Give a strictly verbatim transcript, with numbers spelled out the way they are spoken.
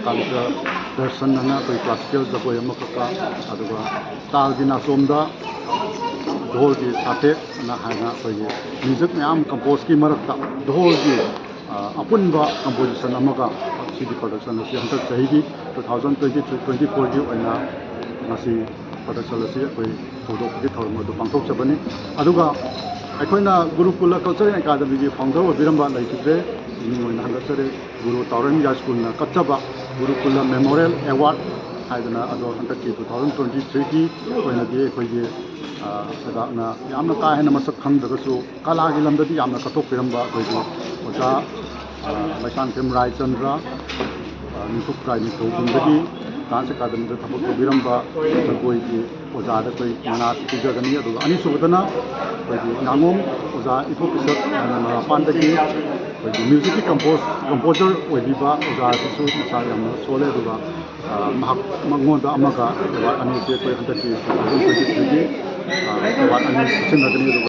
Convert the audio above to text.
ꯀꯥꯟꯇ ꯗꯔꯁꯟ ꯑꯅ ꯑꯩꯈꯣꯏ ꯀ꯭ꯂꯥꯁꯤꯀꯦꯜ ꯖꯒꯣꯏ ꯑꯃꯈꯛꯀ, ꯑꯗꯨꯒ ꯇꯥꯜꯒꯤ ꯅꯥꯆꯣꯝꯗ ꯙꯣꯜꯒꯤ ꯁꯥꯊꯦꯛ ꯑꯅ ꯍꯥꯏꯅ ꯑꯩꯈꯣꯏꯒꯤ ꯃ꯭ꯌꯨꯖꯤꯛ ꯃꯌꯥꯝ ꯀꯝꯄꯣꯖꯀꯤ ꯃꯔꯛꯇ ꯙꯣꯜꯒꯤ ꯑ, ꯑꯄꯨꯟꯕ ꯀꯝꯄꯣꯖꯤꯁꯟ ꯑꯃꯒ ꯁꯤꯒꯤ ꯄ꯭ꯔꯗꯛꯁꯟ ꯑꯁꯤ ꯍꯟꯗꯛ ꯆꯍꯤꯒꯤ two thousand twenty three twenty fourꯒꯤ ꯑꯣꯏꯅ ꯉꯁꯤ ꯄ꯭ꯔꯗꯛꯁꯟ ꯑꯁꯤ ꯑꯩꯈꯣꯏ ꯍꯧꯗꯣꯛꯄꯒꯤ ꯊꯧꯔꯝ ꯑꯗꯨ ꯄꯥꯡꯊꯣꯛꯆꯕꯅꯤ꯫ ꯑꯗꯨꯒ ꯑꯩꯈꯣꯏꯅ ꯒꯨꯔꯨꯀꯨꯂ ꯀꯜꯆꯔꯦꯜ ꯑꯦꯀꯥꯗꯃꯤꯒꯤ ꯐꯥꯎꯟꯗꯔ ꯑꯣꯏꯕꯤꯔꯝꯕ ꯂꯩꯈꯤꯗ꯭ꯔꯦ, ꯃꯤꯡ ꯑꯣꯏꯅ ꯍꯟꯗꯛꯆꯔꯦ꯫ ꯒꯨꯔꯨ ꯇꯥꯎꯔꯦꯟ ꯌꯥꯏꯁ꯭ꯀꯨꯜꯅ ꯀꯠꯆꯕ ꯒꯨꯔꯨꯀꯨꯂ ꯃꯦꯃꯣꯔꯤꯌꯦꯜ ꯑꯦꯋꯥꯔꯗ ꯍꯥꯏꯗꯅ ꯑꯗꯣ ꯍꯟꯗꯛꯀꯤ two thousand twenty threeꯒꯤ ꯑꯣꯏꯅꯗꯤ ꯑꯩꯈꯣꯏꯒꯤ, ꯑ, ꯂꯩꯕꯥꯛꯅ ꯌꯥꯝꯅ ꯀꯥ ꯍꯦꯟꯅ ꯃꯁꯛ ꯈꯪꯗ꯭ꯔꯒꯁꯨ ꯀꯂꯥꯒꯤ ꯂꯝꯗꯗꯤ ꯌꯥꯝꯅ ꯀꯠꯊꯣꯛꯄꯤꯔꯝꯕ ꯑꯩꯈꯣꯏꯒꯤ ꯑꯣꯖꯥ, ꯑ, ꯂꯩꯁꯥꯡꯊꯦꯝ ꯔꯥꯏꯆꯟꯗ꯭ꯔ, ꯑ, ꯅꯤꯡꯊꯧ ꯈꯨꯔꯥꯏ ꯅꯤꯡꯊꯧ ꯈꯨꯟꯗꯒꯤ ꯗꯥꯟꯁ ꯑꯦꯀꯥꯗꯃꯤꯗ ꯊꯕꯛ ꯇꯧꯕꯤꯔꯝꯕ ꯑꯩꯈꯣꯏꯒꯤ ꯑꯣꯖꯥꯗ ꯑꯩꯈꯣꯏ ꯃꯅꯥꯁꯤ ꯄꯤꯖꯒꯅꯤ꯫ ꯑꯗꯨꯒ ꯑꯅꯤꯁꯨꯕꯗꯅ ꯑꯩꯈꯣꯏꯒꯤ ꯉꯥꯉꯣꯝ ꯑꯣꯖꯥ ꯏꯊꯣꯛ ꯄꯤꯁꯛ ꯃꯄꯥꯟꯗꯒꯤ ꯑꯩꯈꯣꯏꯒꯤ ꯃ꯭ꯌꯨꯖꯤꯛꯀꯤ ꯀꯝꯄꯣꯖ ꯀꯝꯄꯣꯖꯔ ꯑꯣꯏꯕꯤꯕ ꯑꯣꯖꯥ ꯑꯁꯤꯁꯨ ꯃꯁꯥ ꯌꯥꯝꯅ ꯁꯣꯜꯂꯦ꯫ ꯑꯗꯨꯒ, ꯑ, ꯃꯍꯥꯛ ꯃꯉꯣꯟꯗ ꯑꯃꯒ ꯑꯦꯋꯥꯔꯗ ꯑꯅꯤꯁꯦ ꯑꯩꯈꯣꯏ ꯍꯟꯗꯛꯀꯤ two thousand twenty threeꯒꯤ, ꯑ, ꯑꯦꯋꯥꯔꯗ ꯑꯅꯤ ꯄꯤꯁꯤꯟꯅꯒꯅꯤ꯫ ꯑꯗꯨꯒ